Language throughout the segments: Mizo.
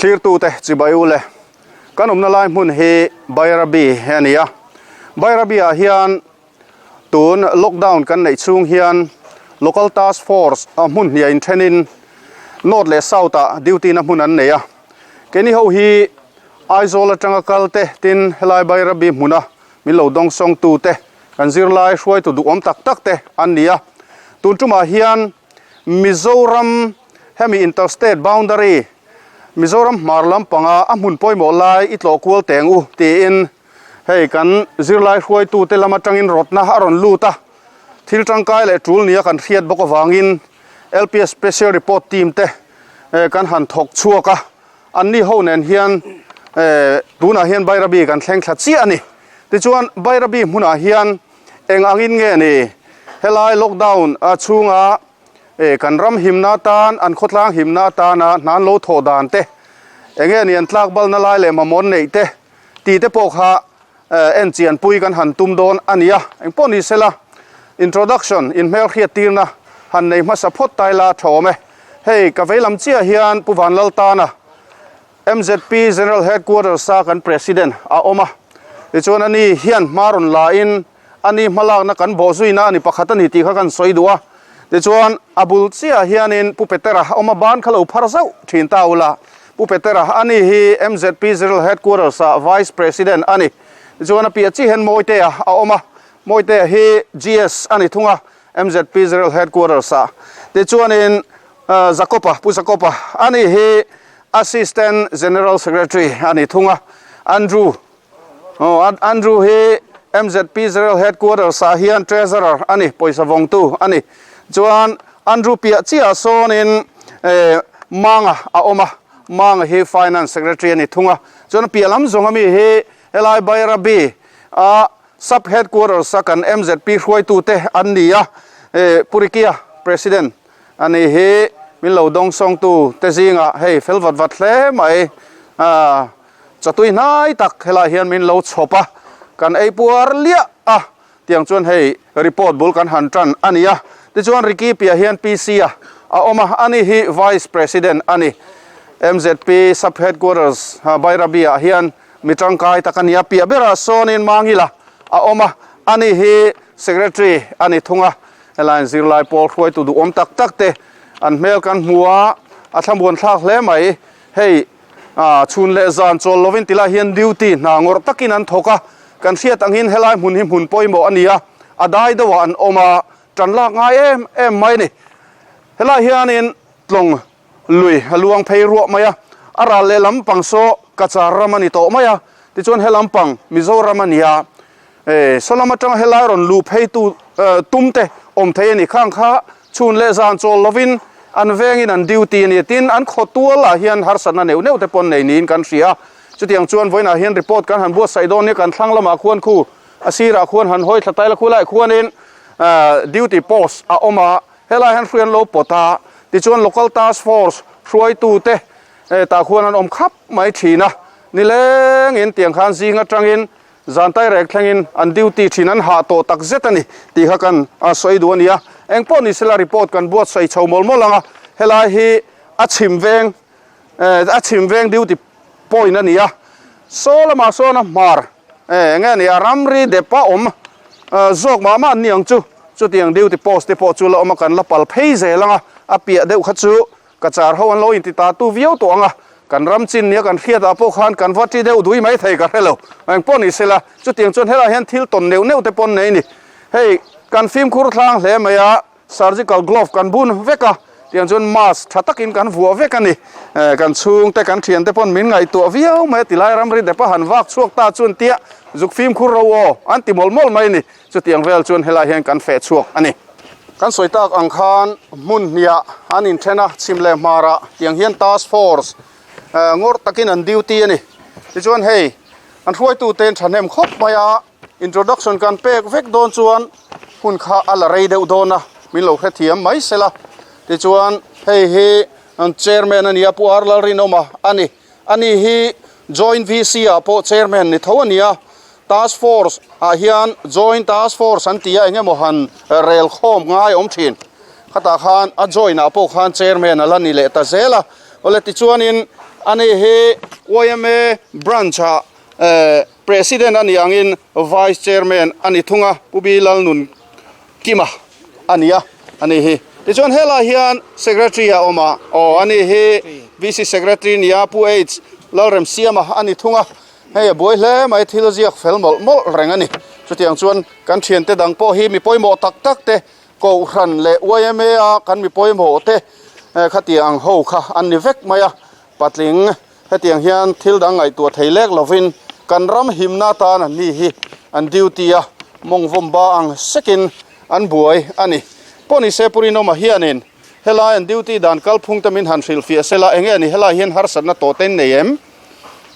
Thlirtute chibai u le. Kan awmna lai hmun hi Bairabi a ni a. Bairabi ah hian tun lockdown kan neih chhung hian Local Task Force a hmun hniah inthenin North leh South ah duty na hmun an nei a. Keini ho hi Aizawl atanga kal te tin helai Bairabi hmuna min lo dawngsawng tu te kan zirlai hruaitu duhawm tak tak te an ni a. Tun tumah hian Mizoram hemi Interstate Boundary Mizoram hmar lampanga a hmun pawimawh lai i tlawh kual teng u tiin hei kan zirlai hruaitu te lam atangin rawtna a rawn lut a, thil tangkai leh tul nia kan hriat bawk avangin LPS Special Report Team te kan han thawk chhuak a, anni ho nen hian tunah hian Bairabi kan thleng thla chiah a ni. Tichuan Bairabi hmunah hian Eng angin nge ni helai lockdown chhunga kan ram himna atan, an khawtlang himna atana hna an lo thawh dan te, eng nge ni an tlak balna lai leh mamawh neih te tih te pawh kha en chianpui kan han tum dawn a ni a. Eng pawh ni sela introduction, inhmelhriat tirna han nei hmasa phawt tai la tha awm e. Hei ka vei lam chiah hian Pu Vanlaltana, MZP General Headquarters a kan President a awm a, tichuan ani hian hma rawn la in ani hmalakna kan bawhzuina a ni pakhat a ni tih kha kan sawi duh a, tichuan a bul chiah hianin Pu Petera a awm a, ban kha lo phar zauh thin ta ula, Pu Petera ani hi MZP General Headquarters ah Vice President a ni, tichuan a piah chiah hian Mawitea a awm a, Mawitea hi GS a ni thung a, MZP General Headquarters ah, tichuanin Jacob-a, Pu Jacob-a ani hi Assistant General Secretary a ni thung a, Andrew aw Andrew hi MZP General Headquarters ah hian Treasurer a ni, pawisa vawngtu a ni. Chuan Andrew piah chiah sawnin eh Manga a awm a, Manga hi Finance Secretary a ni thung a. Chuan a piah lam zawng ami hi helai Bairabi a Sub Headquarters a kan MZP hruaitute an ni a, eh Purikia President A ni hi min lo dawng sawngtu te zingah hei fel vat vat hle mai a, chatui hnai tak helai hian min lo chhawp a, kan ei puar liah a, tiang chuan hei report bul kan han tan a ni a, tichuan Ricky piah hian PC a a awm a, a ni hi Vice President a ni. MZP Sub Headquarters Bairabi ah hian mi tangkai tak a ni a, piah berah sawnin Mangila a awm a, a ni hi Secretary a ni thung a. Helaiin zirlai pawl hruaitu duhawm tak tak te an hmel kan hmu a, a thlamuan thlak hle mai. Hei chhun leh zan chawl lovin tilai hian duty hna ngawrh takin an thawk a, kan hriat angin helai hmun hi hmun pawimawh a ni a, a dai deuhah an awm a, tan lak ngai em em mai a ni. Helai hianin tlawng lui a luang phei ruah mai a, a ral leh lampang saw Cachar ram a ni tawh mai a, tichuan he lampang Mizoram a ni a, saw lam atanga helai rawn luh phei tu tum te awm thei a ni, khang kha chhun leh zan chawl lovin an vengin an duty a ni, tin an khaw tual ah hian harsatna neuh neuh te pawh an nei niin kan hria a, chutiang chuan vawiinah hian report kan han buatsaih dawn nia kan thlang lamah khuan khu a sirah khuan han hawi thla taila khulaiah khuanin duty post a awm a. Helai hian hrui an lo pawt a, tichuan Local Task Force hruaitute tah khuan an awm khap mai thin a, nilengin tiang khan zing atangin zan tairek thlengin an duty thin an hah tawh tak zet a ni tih kha kan sawi duh a ni a. Engpawh ni sela report kan buatsaih chho mawlh mawlh ang a, helai hi a chhim veng a chhim veng duty point a ni a, saw lamah sawn a hmar Eng nge nia ramri dep a awm zawk mah mah an ni ang chu. Chutiang duty post te pawh chu la awm a kan la pal phei zel ang a, a piah deuh kha chu Cachar ho an lo inti ta tu viau tawh ang a, kan ram chin nia kan hriat ah pawh khan kan va ti deuh dui mai thei ka hre lo. Eng pawh ni sela chutiang chuan helaiah hian thil tawn neuh neuh te pawh an nei a ni. Hei kan fimkhur thlang hle mai a. Surgical glove kan bun vek a, tiang chuan mask tha takin kan vuah vek a ni. Kan chhungte kan thiante pawn min ngaihtuah viau mai a tilai ramri depa han vak chhuak ta chuan tia zuk fimkhur ro aw an ti mawlh mawlh mai a ni. Chutiang vel chuan helai hian kan feh chhuak a ni. Kan sawi tak ang khan hmun hniah an inthen a, chhim leh hmarah tiang hian task force ngawrh takin an duty a ni. Tichuan hei an hruaitute thahnem khawp mai a. Introduction kan pek vek dawn chuan hun kha a la rei deuh dawn a, min lo hrethiam mai sela. Tichuan hei hi chairman a nia Pu Ar Lalrinawma a ni. Ani hi Joint VC ah pawh chairman ni tho a nia. Task force ah hian Joint Task Force an ti a eng emaw han rel khawm ngai awm thin. Khatah khan a joint ah pawh khan chairman a la ni leh ta zel a. Awle tichuanin Ani hi yma branch ah President a nih angin Vice Chairman a ni thung a, Pu Bi Lalnun Kima a ni a, a ni hi. Tichuan helai hian Secretary a awm a, aw a ni hi VC Secretary nia Pu H Lalremsiama a ni thung a, hei a buai hle mai thil ziak fel mawlh mawlh reng a ni. Chutiang chuan kan thiante dang pawh hi mi pawimawh tak tak te Kohhran leh yma a kan mi pawimawh te khatiang ang ho kha an ni vek mai a, patling Hetiang hian thil dang ngaihtuah thei lek lovin kan ram himna atan an ni hi an duty a, mawng vawmba ang sekin an buai a ni. Pawhnise Pu Rinawma hianin helai an duty dan kalphung te min han hrilhfiah sela enge ni helai hian harsatna tawh te in nei em?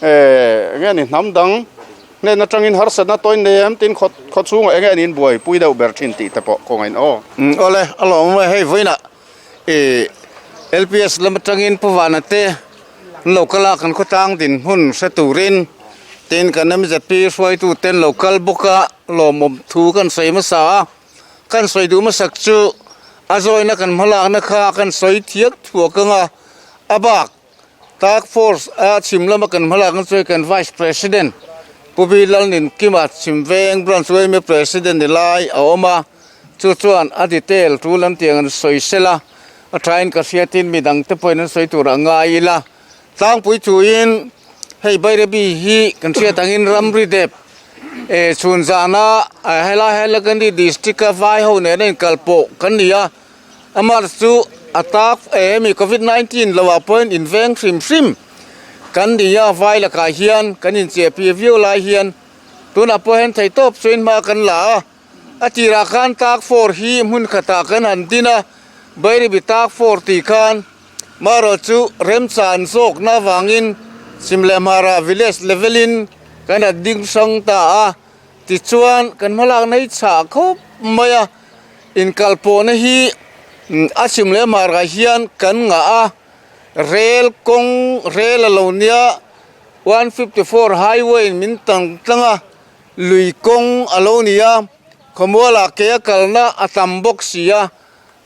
Enge ni hnam dang hnen atangin harsatna tawh in nei em? Tin khaw chhungah enge ni in buaipui deuh ber thin tih te pawh kawngin aw. Awle, a lawm e hei vawiinah Ih LPS lam atangin Pu Vana te an lo kal a kan khawtlang dinhmun hre turin tin kan MZP hruaitu te an lo kal bawk a lawmawm thu kan sawi hmasa a kan sawi duh hmasak chu a zawina kan hmalakna kha kan sawi thiak thuak ang a a bak Task Force a chhim lama kan hmalakna chu kan Vice President Pu Bi Lalninkima chhim veng branch yma President ni lai a awm a, chu chuan a detail tul an tih ang an sawi sel a, a thain ka hriatin midang te pawhin an sawi tur a ngai ila. Tlangpui chuin hei Bairabi hi kan hriat angin ramri dep eh chhun zana helai Hailakandi district a vai ho nena inkalpawh kan ni a. Amah chu a tak e hemi covid 19 lo ah pawhin in veng hrim hrim kan ni a vai lakah hian kan incheh pi viau lai hian tunah pawh hian thei tawp chuan hma kan la a a tirah khan tak four hi hmun khatah kan han din a Bairabi tak four tih khan marawh chu remchan zawkna avangin Simlehmara village level in kan han ding hrang ta a tichuan kan hmalakna hi chhah khawp mai a. Inkalpawhna hi a chhim leh marah hian kan ngah a, rel kawng rel a lo nia 154 highway in min tang tlang a, lui kawng a lo ni a, khawmualah ke a kalna a tam bawk si a,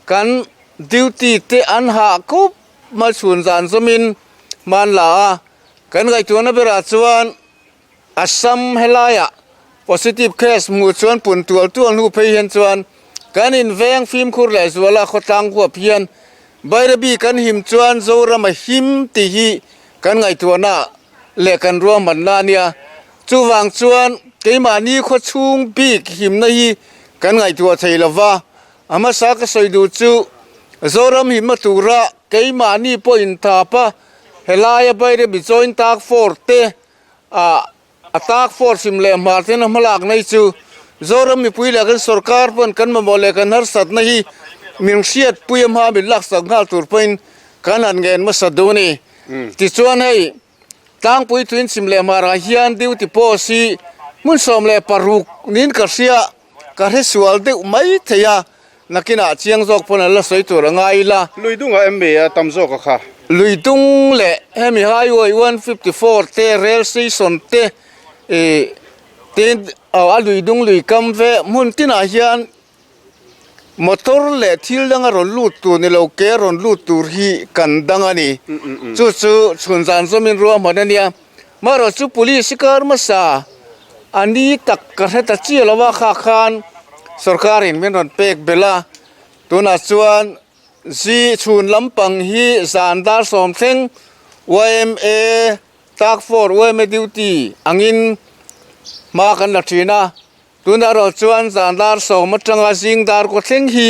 kan duty te an hah khup mai chhun zan zawmin hman la a, kan ngaihtuahna berah chuan. Assam helaiah positive case hmuh chuan pun tual tual hnu phei hian chuan kan inveng fimkhur leh zuala khawtlang huap hian Bairabi kan him chuan Zoram a him tih hi kan ngaihtuahna leh kan ruahmanna a nia. Chuvang chuan keimahni khawchhung bik himna hi kan ngaihtuah thei lova, a hmasa ka sawi duh chu Zoram himna tura keimahni pawh inthap a, helaia Bairabi Joint Task Force te ah a task force hrim leh hmar ten a hmalak na hi chu Zoram mipui leh kan sorkar pawn kan mamawh leh kan harsatna hi min hriatpui a hma min laksak nghal tur pawhin kan han ngen hmasa duh a ni. Tichuan hei tlangpui thuin chhim leh hmarah hian duty post hi hmun 16 niin ka hria ka hre sual deuh mai thei a. Nakinah chiang zawk pawn an la sawi tur a ngai ila. Lui dungah em mi a tam zawk a kha? Lui dung leh hemi highway 154 te rail station te ih tin a lui dung lui kam ve hmun tinah hian motor leh thil danga rawn lut tur ni lo ke rawn lut tur hi kan dang a ni. Chu chu chhun zan zawmin ruahman a nia. Marawh chu police kar hmasa a ni tak ka hre ta chiah lo a kha khan sorkar in min rawn pek belh a tunah chuan zi chhun lampang hi zan dar sawm thleng yma task force yma duty angin hma kan la thin a tunah erawh chuan zan dar sawm atanga zing dar kaw thleng hi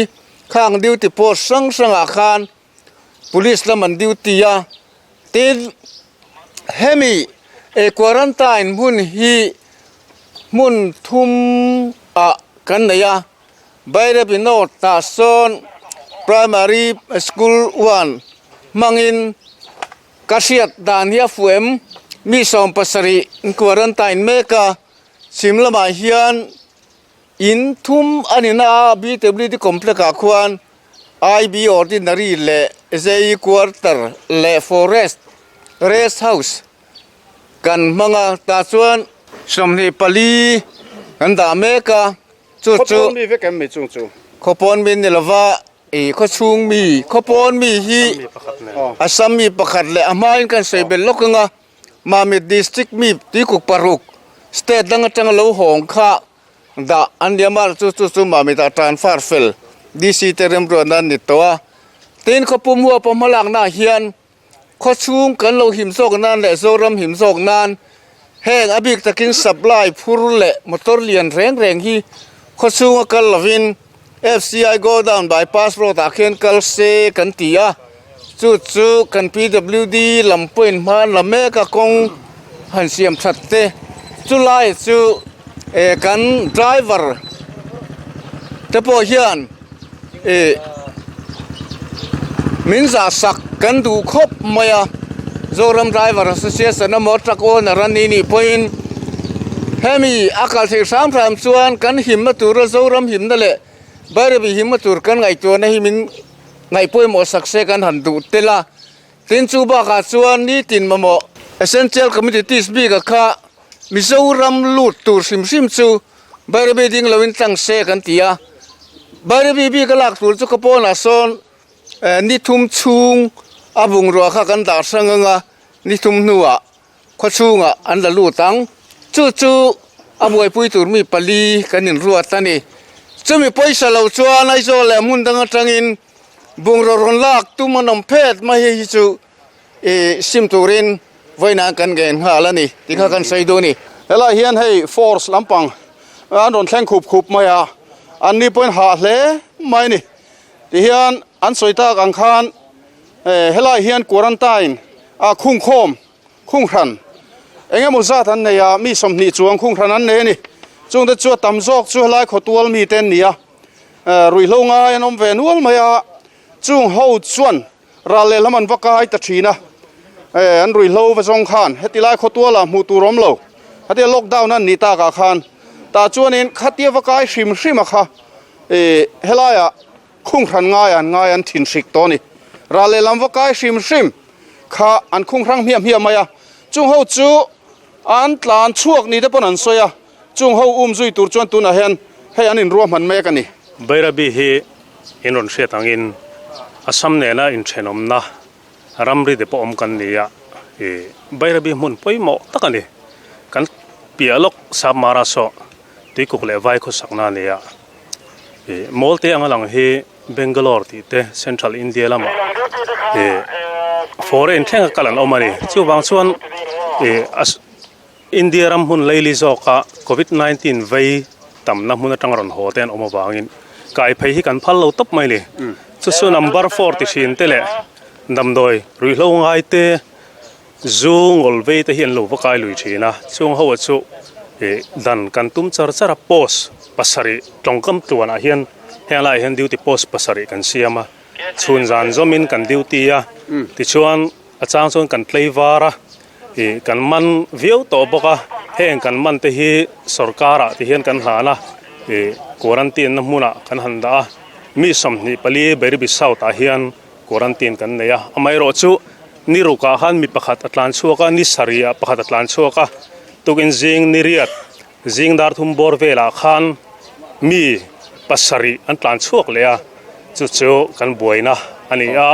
khang duty post hrang hrangah khan police lam an duty a tin hemi eh quarantine hmun hi hmun thum ah kan nei a Bairabi North ah sawn primary school one hmangin ka hriat dan hi a fuh em mi 70 quarantine mek a chhim lamah hian in thum a ni na a B_W_D complex ah khuan. IB Ordinary leh JE Quarter leh Forest Rest House kan hmang a, tah chuan 24 kan dah mek a, chu chu Khawpawn mi vek em mi chung chu? Khawpawn mi ni lova. I khawchhung mi, khawpawn mi hi Assam mi pakhat leh a hmain kan sawi belh lawk ang a, Mamit District mi tuikuk paruk state dang atanga lo hawng kha dah an ni a, mahse chu chu chu Mamit ah transfer fel DC te remruatna an ni tawh a. Tin, khawpum huapa hmalakna ah hian Khawchhung kan lo him zawk nan leh Zoram him zawk nan heng a bik takin supply phur leh motor lian reng reng hi khawchhunga kal lovin FCI Godown bypass road ah khian kal se kan ti a, chu chu kan PWD lam pawhin hma an la mek a kawng han siam that te chulai chu eh kan driver te pawh hian. Ih min zah sak kan duh khawp mai a Zoram driver association emaw truck owner a ni nih pawhin hemi a kal theih hram hram chuan kan himna tura Zoram himna leh Bairabi himna tur kan ngaihtuahna hi min ngaih pawimawh sak se kan han duh tel a tin chu bakah chuan nitin mamawh essential communities bik a kha Mizoram lut tur hrim hrim chu Bairabi ding loin tlang se kan ti a, Bairabi bik a lak tur chu ka pawnah sawn ni thum chhung a bungrua kha kan dah hrang ang a, ni thum hnuah khaw chhungah an la lut ang. Chu chu a buaipui tur mi pali kan inruat a ni. Chumi pawisa lo chuan Aizawl leh hmun dang atangin bungraw rawn lak tum an awm phet mai hei hi chu I sim turin vawiinah kan ngen nghal a ni tih kha kan sawi duh a ni. Helai hian hei force lampang an rawn thleng khup khup mai a, an ni pawhin hah hle mai a ni. Tihian an sawi tak ang khan helai hian quarantine a khungkhawm khunghran eng emaw zat an nei a, mi 20 chuang khunghran an nei a ni. Chungte chu a tam zawk chu helai khawtual mite an ni a, ruihhlo ngai an awm ve nual mai a, chung ho chuan Ral lehlam an va kai ta thin a, eh an ruihhlo va zawng khan heti lai khawtualah hmuh tur awm lo, khatia lockdown an nih takah khan tah chuanin khatia va kai hrim hrim a kha eh helaiah khung hran ngai an ngai an thin hrik tawh a ni. Ral lehlam va kai hrim hrim kha an khung hrang hmiah hmiah mai a, chung ho chu an tlan chhuak ni te pawn an sawi a, chung ho um zui tur chuan tunah hian hei an inruahman mek a ni. Bairabi hi In rawn hriat angin Assam nena inthenawmna ramri te pawh awm kan ni a, ih Bairabi hmun pawimawh tak a ni. Kan piah lawk Sap Mara saw tuikuk leh vai khawsakna a ni a, ih mawl te anga lang hi Bangalore tih te Central India lamah ih foreign thlenga kal an awm a ni. Chuvang chuan ih India ram hmun leili zawka Covid 19 vei tamna hmun atanga rawn haw te an awm avangin kai phei hi kan phal lo tawp mai ni. Chu chu number four ti thin te leh damdawi ruihhlo ngai te zu ngawl vei te hi an lo va kai lui thin a, chung ho chu ih dan kan tum char char a post pasarih tawngkam tluanah hian heng laiah hian duty post pasarih kan siam a, chhun zan zawmin kan duty a, tichuan a chang chuan kan tlei var a. Ih kan man viau tawh bawk a, heng kan man te hi sorkarah ti hian kan hlan a, ih quarantine na hmunah kan han dah a, mi 24 Bairabi South ah hian quarantine kan nei a, amaherawh chu ni rukah khan mi pakhat a tlan chhuak a, ni sarih ah pakhat a tlan chhuak a, tukin zing ni riat zing dar thum bawr velah khan mi pasarih an tlan chhuak leh a, chu chu kan buaina a ni a,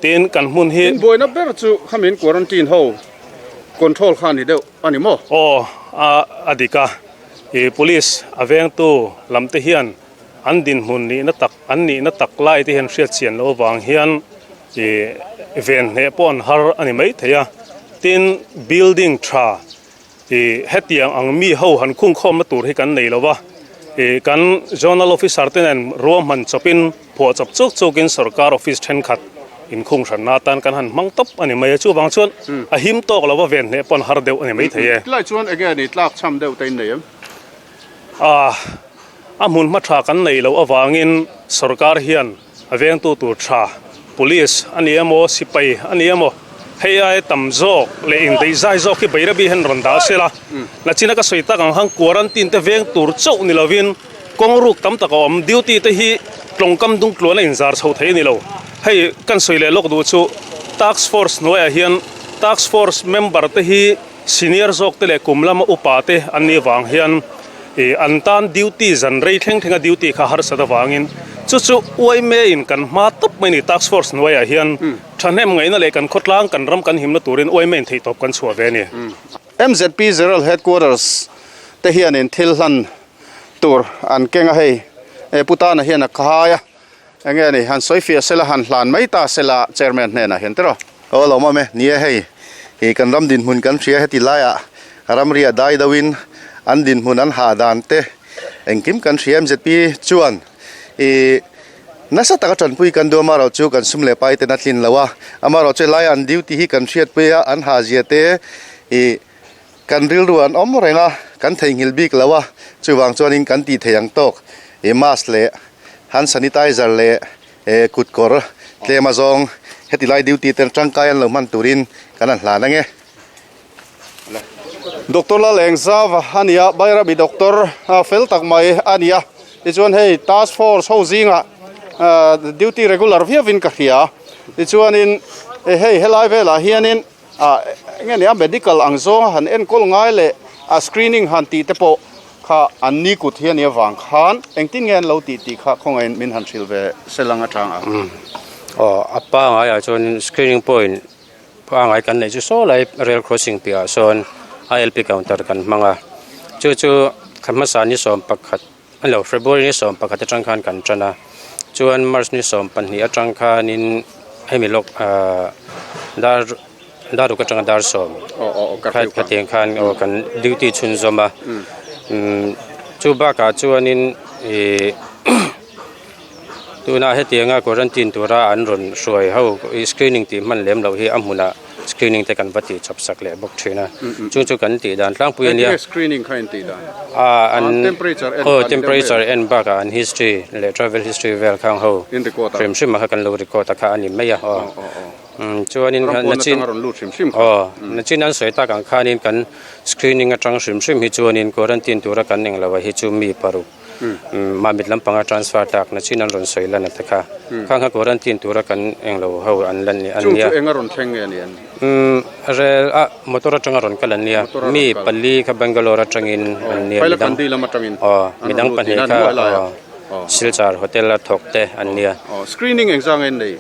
tin kan hmun hi. In buaina ber chu khamin quarantine ho control kha a ni deuh a ni maw? Aw a a dik a, ih police a vengtu lam te hian an dinhmun nihna tak an nihna tak lai te hian hriat chian loh avang hian ih ven hneh pawh an har a ni maithei a, tin building tha Ih hetiang ang mi ho han khungkhawmna tur hi kan nei lo va, ih kan Zonal Officer te nen ruahman chawpin phuah chawp chuk chukin sorkar office thenkhat inkhung hranna atan kan han hmang tawp a ni mai a, chuvang chuan a him tawk lo va ven hneh pawh an har deuh a ni maithei e. Tilai chuan enge ni tlak cham deuh te in nei em? Ah a hmun hma tha kan neih loh avangin sorkar hian A vengtu tur tha, Police a ni emaw, sipai a ni emaw, hei ai tam zawk leh indeihzai zawk hi Bairabi hian rawn dah se la. Nachina ka sawi tak ang khan quarantine te veng tur chauh ni lovin kawng ruk tam tak a awm. Duty te hi tlawngkam dung tluan a inzar chho thei a ni lo. Hei kan sawi leh lawk duh chu Task Force hnuaiah hian Task Force member te hi Senior zawk te leh kum lama upa te an nih vang hian ih an tan duty zan rei thleng thlenga duty kha harsat avangin Chu chu yma in kan hma tawp mai ni task force hnuaiah hian thahnem ngaihna leh kan khawtlang kan ram kan himna turin yma in theihtawp kan chhuah ve a ni. MZP General Headquarters te hianin thil hlan tur an keng a hei Pu Tana hian a khai a enge ni han sawi fiah sela han hlan mai ta sela Chairman hnenah hian tiraw. Aw lo mawm e, ni e hei hi kan ram dinhmun kan hria heti laiah ramria dai deuhin an dinhmun an hah dan te engkim kan hria MZP chuan ih nasa taka tanpui kan duh amaherawh chu kan sum leh pai ten a tlin lo a, amaherawh chu helaiah an duty hi kan hriatpui a an hah zia te ih kan rilru an awm reng a kan theihnghilh bik lo a chuvang chuanin kan tih theih ang tawk ih mask leh hand sanitizer leh eh kut kawr tlem a zawng heti lai duty te tangkai an lo hman turin kan han hlan ange. Doctor Lalengzava a ni a, Bairabi doctor fel tak mai a ni a, tichuan hei task force ho zingah duty regular viauin ka hria, tichuanin hei helai velah hianin ah enge nia medical ang zawnga han enkawl ngai leh a screening han tih te pawh kha an ni kut hi a nih avang khan engtin nge an lo tih tih kha khawngaihin min han hrilh ve selang atang a. Aw a pangaiah chuanin screening point Pangai kan neih chu saw lai rail crossing piahah sawn ILP counter kan hmang a, chu chu thla hmasa ni 11 a lo February ni 11 atang khan kan tan a, chuan March ni 12 atang khanin hemi lawk ahh dar dar ruk atanga dar sawm khatiang khan aw kan duty chhunzawm a, umm chu bakah chuanin ihh. Tunah hetianga quarantine tura an rawn hruai ho ih screening tih hman lem loh hi a hmunah screening te kan va tih chawp sak leh bawk thin a chung chu kan tih dan tlangpui a nia screening kha in tih dan ah an aw temperature en bakah an history leh travel history vel khang ho hrim hrim a kha kan lo record a kha a ni mai a aw chuanin nachin aw nachin an sawi tak ang khanin kan screening atang hrim hrim hi chuanin quarantine tura kan englo a hi chu mi paruk Mamit lampanga transfer tak na chin an rawn sawi lan a te kha. Khang kha quarantine tura kan englo ho an lan an nia. Chung chu enga rawn thleng nge ni an? Rel a motor atanga rawn kal an nia. Mi pali kha Bangalore atangin an nia. Hailakandi lam atangin. Aw, midang pahnih kha Silchar hotel a thawk te an nia. Screening engzang en nei?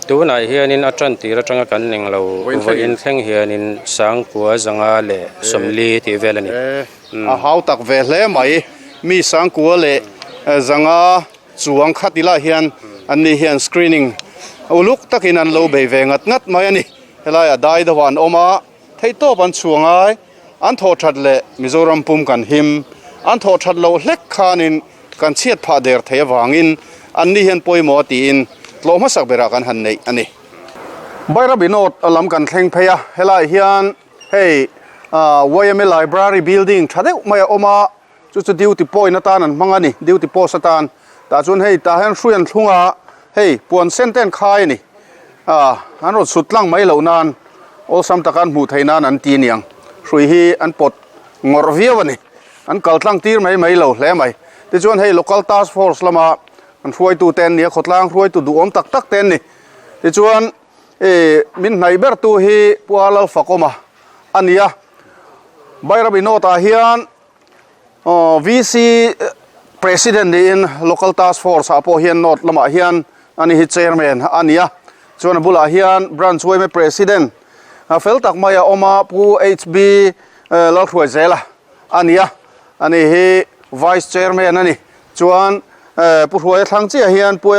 Tunah hianin a tan tir atanga kan englo vawiin thleng hianin Sangkua zanga leh Sawmli tih vel a ni. A hau tak ve hle mai. Mi Sangkua leh Zanga chuang khat ila hian an ni hian screening uluk takin an lo bei ve ngat ngat mai a ni. Helaiah dai deuhah an awm a, theihtawp an chhuang ai, an thawh that leh Mizoram pum kan him, an thawh that loh hlek khanin kan chhiat phah der thei avangin an ni hian pawimawh a tiin tlawh hmasak berah kan han neih a ni. Bairabi North lam kan thleng phei a, helaiah hian Hei YMA Library building tha deuh mai a awm a, chu chu duty point atan an hmang a ni, duty post atan. Tah chuan hei tah hian hrui an thlung a, hei puan sen te an khai a ni. Ah an rawn sut tlang mai loh nan awlsam taka an hmuh theih nan an ti aniang. Hrui hi an pawt ngawrh viau a ni, an kal tlang tir mai mai lo hle mai. Tichuan hei local task force lama an hruaitu te an ni a, khawtlang hruaitu duhawm tak tak te an ni. Tichuan. Ih min hnaih ber tu hi Pu Lalfakawma a ni a, Bairabi North ah hian VC President niin Local Task Force ah pawh hian North lamah hian ani hi Chairman a ni a, chuan a bulah hian Branch yma President fel tak mai a awm a Pu HB Lalhruaizela a ni a, ani hi Vice Chairman a ni. Chuan Pu Hruaia thlang chiah hian Pu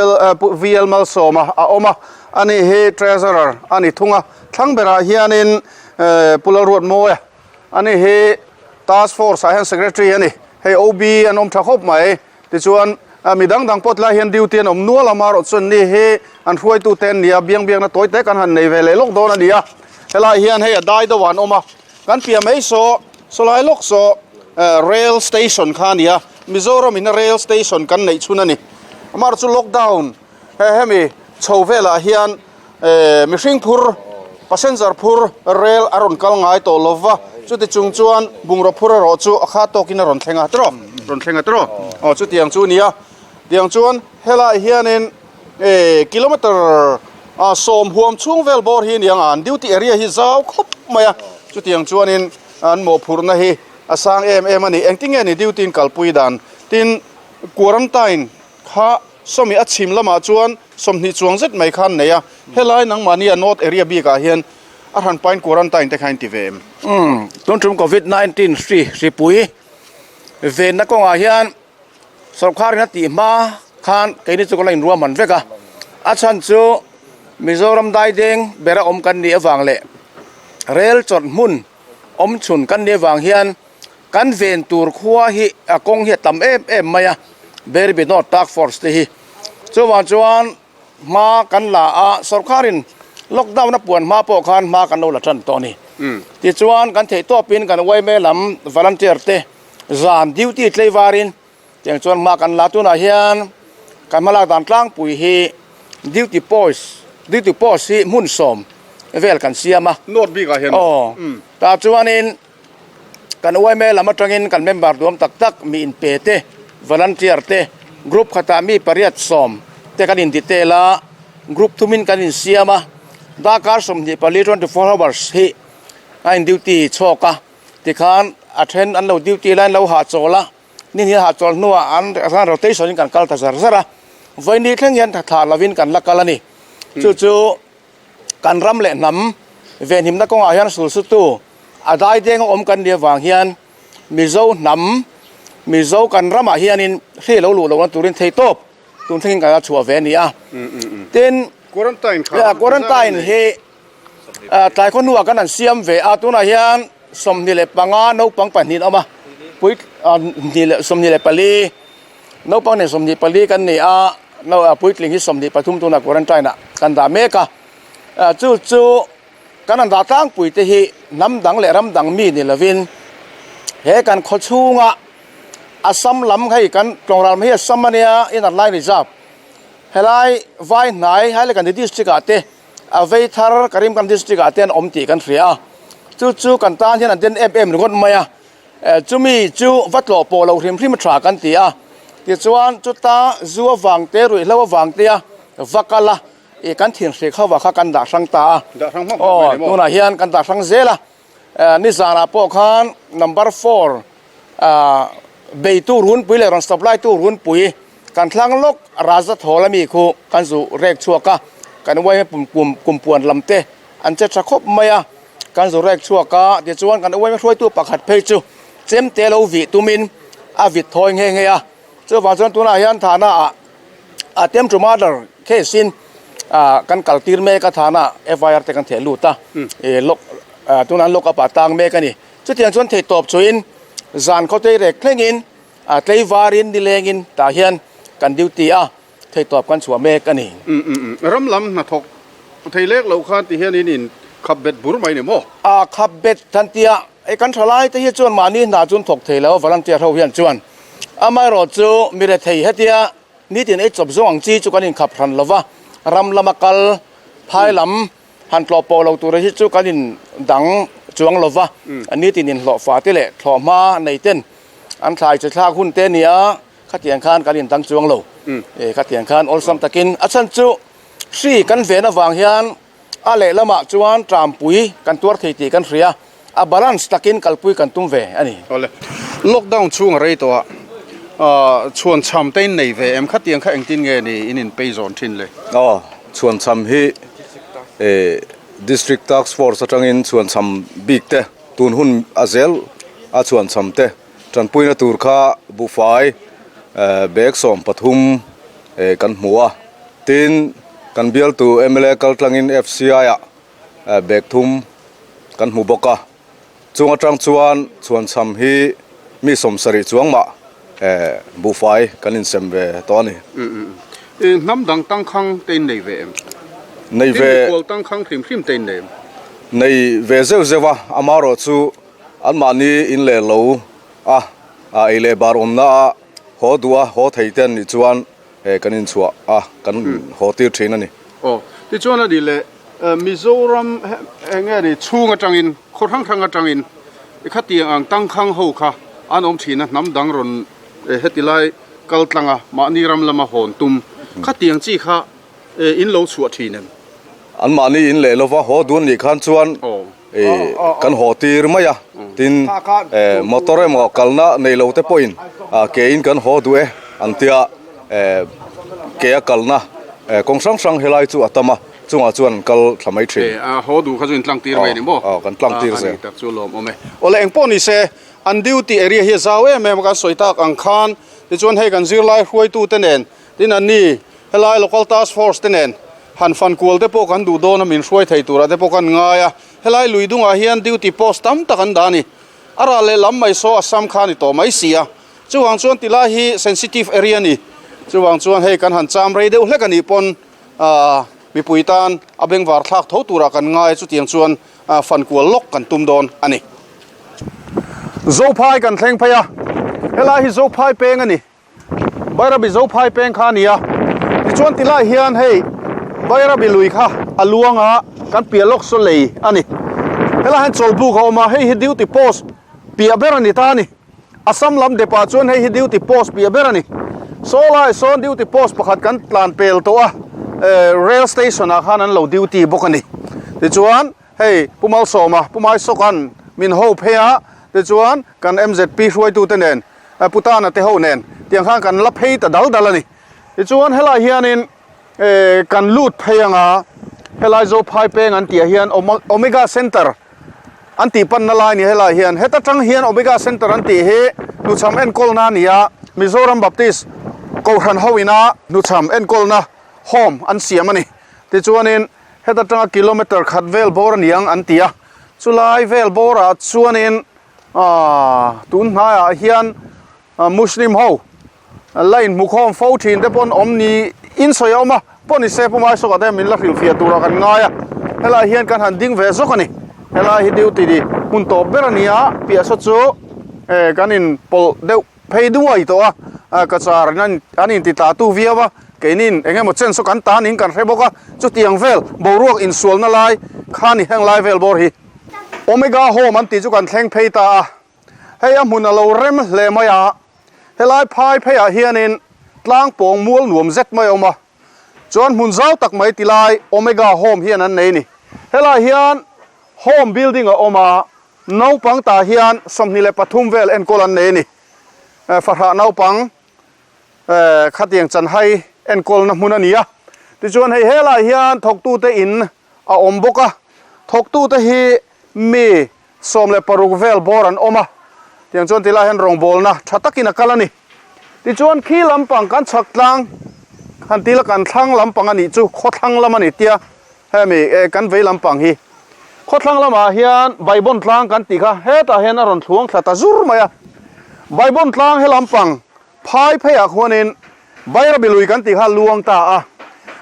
VL Malsawma a awm a, ani hi Treasurer a ni thung a. Thlang berah hianin Pu Lalruatmawia, ani hi Task Force ah hian Secretary a ni. Hei OB an awm tha khawp mai. Tichuan mi dang dang pawh tilai hian duty an awm nual a, amaherawh chuan ni hi an hruaitute an ni a, biang biakna tawi te kan han nei ve leh lawk dawn a ni a. Helaiah hian hei a dai deuhah an awm a, kan piah mai saw sawlai lawk saw rail station kha a ni a. Mizoram in a rail station kan neih chhun a ni. Amaherawhchu lockdown he hemi chho velah hian mihring phur passenger phur rail a rawn kal ngai tawh lo va, chuti chung chuan bungraw phur erawh chu a kha tawkin a rawn thleng a tiraw? Rawn thleng a tiraw? Aw chutiang chu a ni a. Tiang chuan helaiah hianin kilometer 10 huam chhung vel bawr hi a ni ang a, an duty area hi zau khawp mai a, chutiang chuanin an mawhphurhna hi A sang em em a ni. Engtin nge ni duty in kalpui dan? Tin, quarantine kha Sawmi a chhim lamah chuan 20 chuang zet mai kha an nei a, helai nangmahni a North area bikah hian a hran pain quarantine te kha in ti ve em? Umm, tun tum Covid 19 hri hripui venna kawngah hian sawrkharin a tih hma khan keini chu kan la inruahman vek a, a chhan chu Mizoram daideng bera awm kan nih avang leh rel chawt hmun awm chhun kan nih avang hian Kan ven tur khua hi a kawng hi a tam em em mai a, Berbi North Task Force te hi. Chuvang chuan hma kan la a, sorkarin lockdown a puan hma pawh khan hma kan lo la tan tawh a ni. Tichuan kan theih tawpin kan yma lam volunteer te zan duty tleivarin tiang chuan hma kan la. Tunah hian kan hmalak dan tlangpui hi duty post duty post hi hmun sawm vel kan siam a. North bikah hian. Aw, tah chuanin. Kan yma lam atangin kan member duam tak tak mi inpe te, volunteer te, group khatah mi pariat sawm te kan in detail a, group thumin kan insiam a, darkar 24, 24 hours, hi a in duty chhawk a, tikhan a then an lo duty lai an lo hahchawl a, ni hnih hahchawl hnuah an rotation in kan kal ta zar zar a, vawiin thleng hian thla lovin kan la kal a ni. Chu chu. Kan ram leh hnam venhimna kawngah hian sulsutu a daideng a awm kan nih avang hian Mizo hnam, Mizo kan ramah hianin hri lo luh lohna turin thei tawp tun thlengin kan la chhuah ve a ni a. Tin, quarantine hi tlai khaw hnuah kan han siam ve a, tunah hian 25 naupang pahnih an awm a, pui 24 Naupang nen 24 kan ni a, puitling hi 23 tunah quarantine ah kan dah mek a. Chu chu kan han dah tlangpui te hi hnam dang leh ram dang mi ni lovin he kan khaw chhunga Assam lam hei kan tlawngral mai hi Assam a nia Inner Line Reserve helai vai hnai Hailakandi district ah te a vei thar Karimganj district ah te an awm tih kan hria a. Chu chu kan tan hian an den em em ringawt mai a. Chumi chu va tlawh pawh lo hrim hrim tha kan ti a, tichuan chuta zu avang te ruihhlo avang te a va kal a, ih kan thinhrik ho ah kha kan dah hrang ta a, aw tunah hian kan dah hrang zel a, nizanah pawh khan number four beitu runpui leh rawn supply tu runpui kan thlang lawk Raja thawl ami khu kan zu rek chhuak a, kan uaime kumpuan lam te an che tha khawp mai a. Kan zu rek chhuak a, tichuan kan uaima hruaitu pakhat phei chu chemte lo vih tumin a vit thawi nghe nghe a. Chuvang chuan tunah hian thana ah attempt to murder case in kan kal tir mek a, thana FIR te kan theh lut a, lock tunah an lock up ah tang mek a ni. Chutiang chuan thei tawp chuin zan khawtei rek thlengin tleivarin nilengin tah hian kan duty a. Thei tawp kan chhuah mek a ni. Ram lam hnathawk thei lek loh khan ti hian in in khap bet bur mai ni maw? A khap bet than tia e kan tha lai te hi chuan mahni hna chu an thawk thei lo volunteer ho hian chuan amaherawh chu mi rethei hetia nitin ei chawp zawng ang chi chu kan in khap hran lova ram lama kal phai lam han tlawh pawh lo tur hi chu kan in dang chuang lova nitin in hlawh fa te leh thlawh hma nei ten an thlai che thlak hun te nia. Khatiang khan kan intang chuang lo. E, khatiang khan awlsam takin a chhan chu hri kan ven avang hian a lehlamah chuan trampui kan tuar thei tih kan hria, a balance takin kalpui kan tum ve a ni. Awle, lockdown chhung a rei tawh a, chhuan chham te in nei ve em? Khatiang kha engtin nge ni in inpei zawn thin le? Aw, chhuan chham hi e District Task Force atangin chhuan chham bik te, tun hun a zel a chhuan chham te, Tanpuina tur kha buhfai bag 13 kan hmu a, tin kan bialtu mla kaltlangin FCI ah bag thum kan hmu bawk a, chung atang chuan chhuanchham hi mi 70 chuang mah buhfai kan insem ve tawh a ni. Hnam dang tangkhang te in nei ve em? Nei ve. Tin mikhual tangkhang hrim hrim te in nei em? Nei ve zeuh zeuh a, amaherawhchu Anmahni in leh lo a, a ei leh bar awmna a haw duh a, haw thei te an nih chuan kan inchhuah a, kan haw tir thin a ni. Aw, tichuan a nih leh Mizoram eng nge ni chhung atangin, khaw hrang hrang atangin khatiang ang tangkhang ho kha an awm thin a, hnam dang rawn heti lai kal tlang a, mahni ram lama hawn tum khatiang chi kha in lo chhuah thin em? Anmahni in leh lova haw duh an nih khan chuan kan haw tir mai a, tin motor emaw kalna nei lo te pawhin ke in kan haw duh e an tia. Ke a kalna kawng hrang hrang helai chu a tam a, chungah chuan an kal thla mai thin. A haw duh kha chu in tlang tir mai ni maw? Aw, kan tlang tir zel. A ni tak chu lawm awm e. Awle engpawh ni se, an duty area hi a zau em em a kan sawi tak ang khan, tichuan hei kan zirlai hruaitu te nen, tin an ni helai local task force te nen han fan kual te pawh kan duh dawn a, min hruai thei turah te pawh kan ngai a. Helai lui dungah hian duty post tam tak an dah a ni. A ral leh lam mai saw Assam kha a ni tawh mai si a. Chuvang chuan tilai hi sensitive area a ni. Chuvang chuan hei kan han cham rei deuh hlek a nih pawn aah mipui tan a bengvar thlak tho turah kan ngai a, chutiang chuan fan kual lawk kan tum dawn a ni. Zophai kan thleng phei a, helai hi Zophai peng a ni. Bairabi Zophai peng kha a ni a, tichuan tilai hian hei Bairabi lui kha a luang a, kan piah lawk saw lei a ni. Helai hian chawlhbuk a awm a, hei hi duty post piah ber a ni ta a ni. Assam lam depah chuan hei hi duty post piah ber a ni. Saw lai sawn duty post pakhat kan tlan pel tawh a, rail station ah khan an lo duty bawk a ni. Tichuan hei Pu Malsawma, Pu Maisawka'n min ho phei a, tichuan kan MZP hruaitute nen, Pu Tana te ho nen tiang khan kan la phei ta dal dal a ni. Tichuan helai hianin kan lut phei anga helai Zophai peng an tih ah hian Omega Center an tih panna lai ni helai hian heta tang hian Omega Center an tih hi hnuchham enkawlna a ni a, Mizoram Baptist Kohhran ho ina hnuchham enkawlna home an siam a ni. Tichuanin heta tanga kilometer khat vel bawr a ni ang an ti a, chulai vel bawrah chuanin aaa tun hnaiah hian Muslim ho la inhmukhawm fo thin te pawn awm ni in sawi a awm a, pawh ni se Pumai sawkah te min la hrilhfiah turah kan ngai a, helai hian kan han ding ve zawk a ni, helai hi duty ni hmun tawp ber a ni a, piah saw chu eh kan inpawlh deuh phei duai tawh a, kachar in an inti tla tu viau a, keinin eng emaw chen saw kan tan in kan hre bawk a, chutiang vel boruak insualna lai kha ni heng lai vel bawr hi Omega Home an tih chu kan thleng phei ta a. Hei a hmun a lo rem hle mai a, helai phai pheiah hianin tlang pawng mual nuam zet mai a awm a, chuan hmun zau tak mai tilai Omega Home hian an nei a ni. Helai hian Home building a awm a, naupang tah hian 23 vel enkawl an nei a ni. Fahrah naupang khatiang chanhai enkawlna hmun a ni a, tichuan hei helai hian thawktute in a awm bawk a, thawktute hi mi 16 vel bawr an awm a, tiang chuan tilai hian rawngbawlna tha takin a kal a ni. Tichuan khi lampang kan chhak tlang han tila kan thlang lampang a nih chu khawthlang lam a ni tia hemi kan vei lampang hi khawthlang lamah hian Baibawn tlang kan tih kha hetah hian a rawn thluang thla ta zur mai a, Baibawn tlang he lampang phai pheiah khuanin Bairabi lui kan tih kha luang ta a,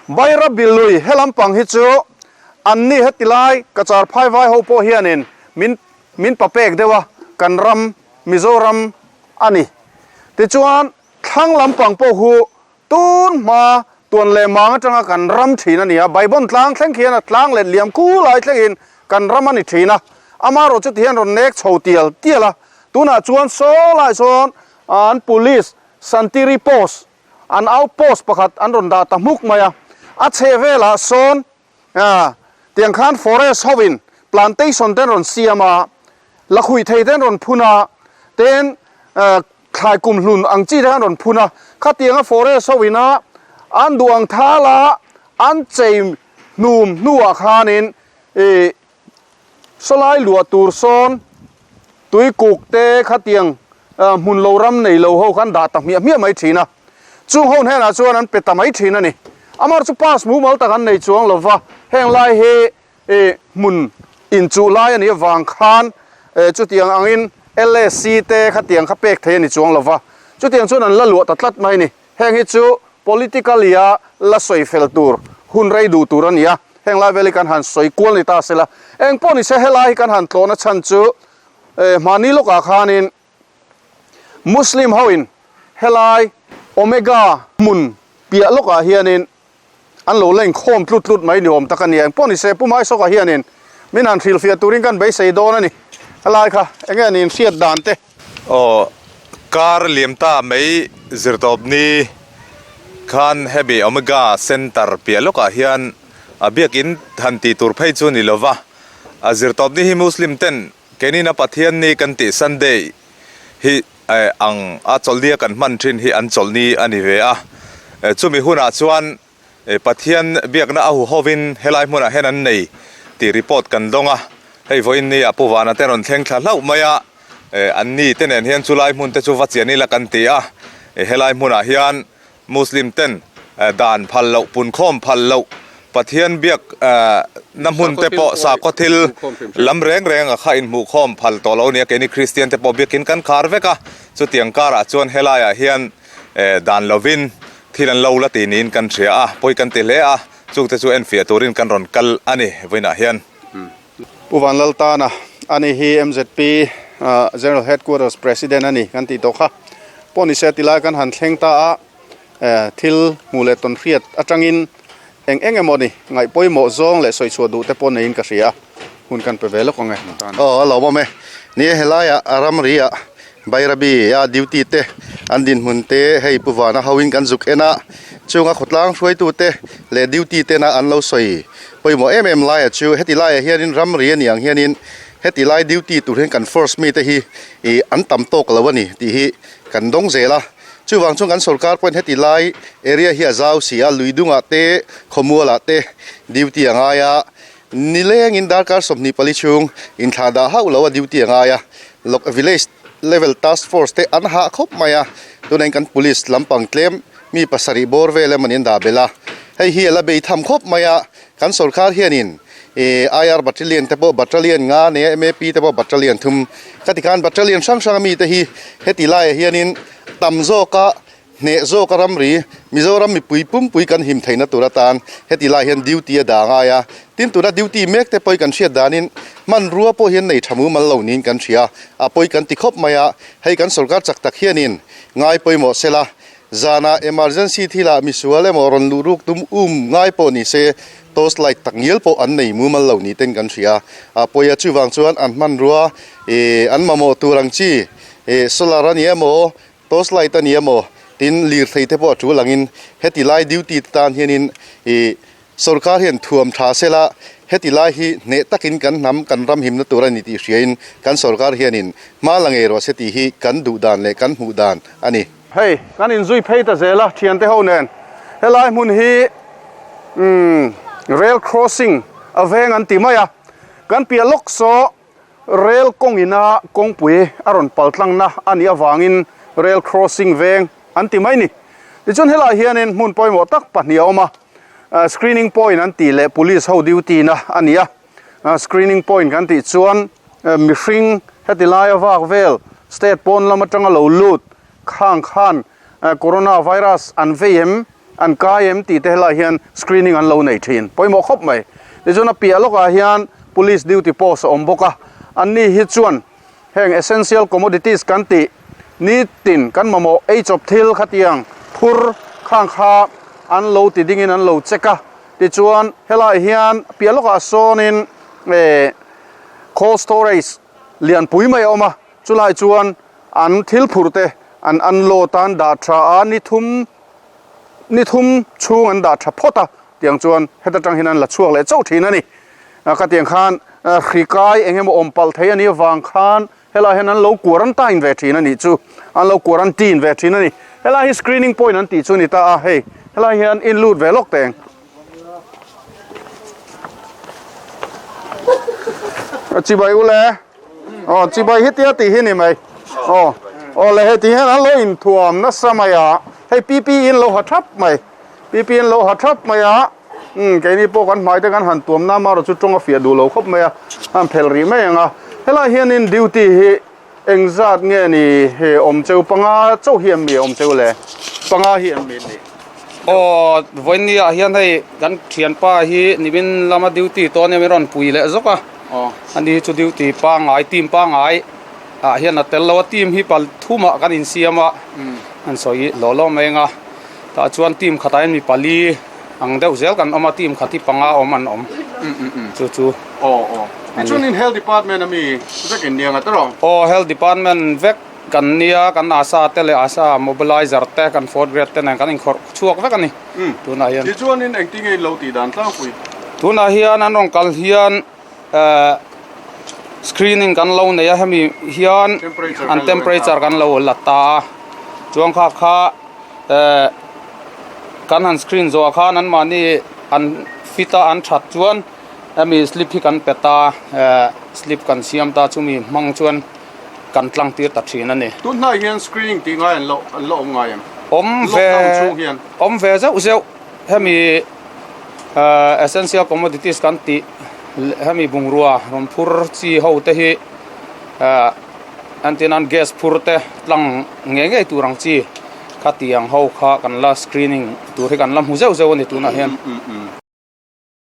Bairabi lui he lampang hi chu An ni heti lai ka char phai vai ho pawh hianin min min pa pek deuh a, kan ram Mizoram a ni. Tichuan thlang lampang pawh hu tun hma tuan leh mang atanga kan ram thin a ni a, Baibon tlang thleng khian a tlang let liam ku lai thlengin kan ram a ni thin a, amaherawh chu tihian rawn nek chho tial tial a, tunah chuan saw lai sawn an police Santiri post An outpost pakhat an rawn dah ta hmuk mai a, a chheh velah sawn tiang khan forest hovin plantation te an rawn siam a, lakhuih thei te an rawn phun a, ten thlai kum hlun ang chi te khan an rawn phun a, khatianga forest hovin a an duh ang thal a an chei hnum hnuah khanin ih sawlai luah tur sawn Tuikuk te khatiang hmun lo ram nei lo ho khan dah ta hmiah hmiah mai thin a, chung ho hnenah chuan an pe ta mai thin a ni. Amar chu pass mumal tak an nei chuang lo va, heng lai hi hmun inchuh lai a nih avang khan chutiang angin LSC te khatiang kha pek thei a ni chuang lo va, chutiang chuan an la luah ta tlat mai a ni. Heng hi chu politically a la sawi fel tur, hun rei duh tur a ni a, heng lai vel hi kan han sawi kual ni ta sela. Eng pawh ni se helai hi kan han tlawhna chhan chu hmahni lawkah khanin Muslim hoin helai Omega hmun piah lawkah hianin an lo la inkhawm tlut tlut mai ni awm tak a ni. Eng pawh ni se Pu Maisawka hianin min han hrilhfiah turin kan beisei dawn a ni. Helai kha eng nge niin hriat dan te. Aw, kar liam ta mai zirtawpni khan hemi Omega Centre piah lawkah hian a biakin han tih tur phei chu ni lova, a zirtawpni hi Muslim ten Keinin a Pathian ni kan tih Sunday hi ang a chawlhnia kan hman thin hi an chawlhni a ni ve a. Chumi hunah chuan Pathian biakna a huhovin helai hmunah hian an nei tih report kan dawng a. Hei vawiin ni ah Pu Vana te rawn thleng thla hlauh mai a, an ni te nen hian chulai hmun te chu va chian ila kan ti a. Helai hmunah hian Muslim ten dan phal loh, punkhawm phal loh, Pathian biak na hmun te pawh sakhaw thil lam reng reng a kha inhmuhkhawm phal tawh lo a ni a, keini Kristian te pawh biakin kan khar vek a, chutiang karah chuan helaiah hian dan lovin thil an lo la ti niin kan hria a, pawi kan ti hle a, chungte chu enfiah turin kan rawn kal a ni vawiinah hian. Pu Vanlaltana, ani hi MZP General Headquarters President a ni kan tih tawh kha. Pawh ni se tilai kan han thleng ta a, thil hmuh leh tawn hriat atangin eng eng emaw ni ngaih pawimawh zawng leh sawi chhuah duh te pawh neiin ka hria a, hun kan pe ve lawk ang e. Aw a lawmawm e. Ni e helaiah ramri ah Bairabi a duty te an dinhmun te hei Pu Vana hoin kan zuk en a, chunga khawtlang hruaitu te leh duty tena an lo sawi pawimawh em em laia chu heti laiah hianin ramri a ni ang hianin heti lai duty tur hian kan force mite hi ih an tam tawk lo a ni tih hi kan dawng zel a, chuvang chuan kan sorkar pawhin heti lai area hi a zau si a, lui dungah te khawmualah te duty a ngai a. Nilengin darkar 24 chhung inthlah dah hauh lo a duty a ngai a, lok village level task force te an hah khawp mai a, tunah kan police lampang tlem mi pasarih bawr vel emaw niin dah belh a, hei hi a la bei tham khawp mai a, kan sorkar hianin ih IR battalion te pawh battalion nga nei a, MAP te pawh battalion thum ka ti khan battalion hrang hrang ami te hi heti laiah hianin tam zawka Hneh zawk a ramri, Mizoram mipui pumpui kan him theihna tur atan heti lai hian duty a dah ngai a. Tin tuna duty mek te pawh kan hriat danin hmanrua pawh hian nei tha mumal lo niin kan hria. A pawi kan ti khawp mai a, hei kan sorkar chak tak hianin ngai pawimawh sela, zanah emergency thilah misual emaw rawn luh ruk tum um ngai pawh ni se torch light tak ngial pawh an nei mumal lo ni ten kan hria. A pawi a chuvang chuan an hmanrua ih an mamawh tur ang chi ih solar a ni emaw Torch light a ni emaw tin lirthei te pawh a tul angin heti lai duty te tan hianin ih sorkar hian thuam tha sela heti lai hi hneh takin kan hnam kan ram himna tur a ni tih hriain kan sorkar hianin hma la ngei rawh se tih hi kan duh dan leh kan hmuh dan a ni. Hei kan inzui phei ta zel a thiante ho nen helai hmun hi umm rail crossing a veng an ti mai a kan piah lawk saw Rail kawngina kawngpui a rawn pal tlangna a nih avangin rail crossing veng an ti mai ni. Tichuan helaiah hianin hmun pawimawh tak pahnih a awm a, screening point an tih leh police ho duty na a ni a. Screening point kan tih chuan mihring heti laia vak vel state pawn lam atanga lo lut khang khan coronavirus an vei em? An kai em tih te helaiah hian screening an lo nei thin. Pawimawh khawp mai. Tichuan a piah lawkah hian police duty post a awm bawk a. Anni hi chuan heng essential commodities kan tih nitin kan mamawh ei chawp thil khatiang phur khang kha an lo ti dingin an lo check a. Tichuan helaiah hian piah lawkah sawnin eh cold storage lianpui mai a awm a. Chulai chuan an thil phur te an unload a, an dah tha a, ni thum ni thum chhung an dah tha phawt a, tiang chuan heta tang hian an la chhuak leh chauh thin a ni. Khatiang khan hri kai eng emaw awm palh thei a nih avang khan helaiah hian an lo quarantine ve thin a nih chu, an lo quarantine ve thin a ni. Helai hi screening point an tih chu a ni ta a, hei helai hian in lut ve lawk teng. Chibai ule. Aw chibai hi tia tih hi ni mai. Aw aw le hei ti hian an lo inthuam nasa mai a, hei pp in lo ha thap mai, pp in lo ha thap mai a, umm keini pawh kan hmai te kan han tuam na marawh chu tawng a fiah duh lo khawp mai a, an phelh rih mai ang a, helai hianin duty hi engzat nge ni he awm cheu panga chauh hi em mi awm cheu le, panga hi em mi ni. Aw vawiin ah hian hei kan thianpa hi nimin lama duty tawn hian min rawn pui leh zawk a. Ani chu duty pangngai team pangngai ah hian a tel lo a team hi pal thumah kan insiam a an sawi hlawh hlawh mai ang a tah chuan team khatah hian mi pali ang deuh zel kan awm a team khat hi panga awm an awm chu chu Tichuanin health department ami vek in nia ngat erawh? Aw health department vek kan nia kan asa te leh asa mobilizer te kan fourth grade te nen kan inkhawrh chhuak vek a ni tunah hian. Tichuanin engtinge in lo tih dan tlangpui? Tunah hian an rawn kal hian eh screening kan lo nei a hemi hian an temperature kan lo la ta a chuan kha kha eh. Kan han screen zawhah khan anmahni an fit a an that chuan hemi slip hi kan pe ta, slip kan siam ta chumi hmang chuan kan tlang tir ta thin a ni. Tun hnai hian screening tih ngai an la awm ngai em? Awm ve, awm ve zeuh zeuh. Hemi essential commodities kan tih hemi bungrua rawn phur chi ho te hi entir nan gas phur te tlang ngei ngei tur ang chi khatiang ho kha kan la screening tur hi kan la hmu zeuh zeuh a ni tunah hian.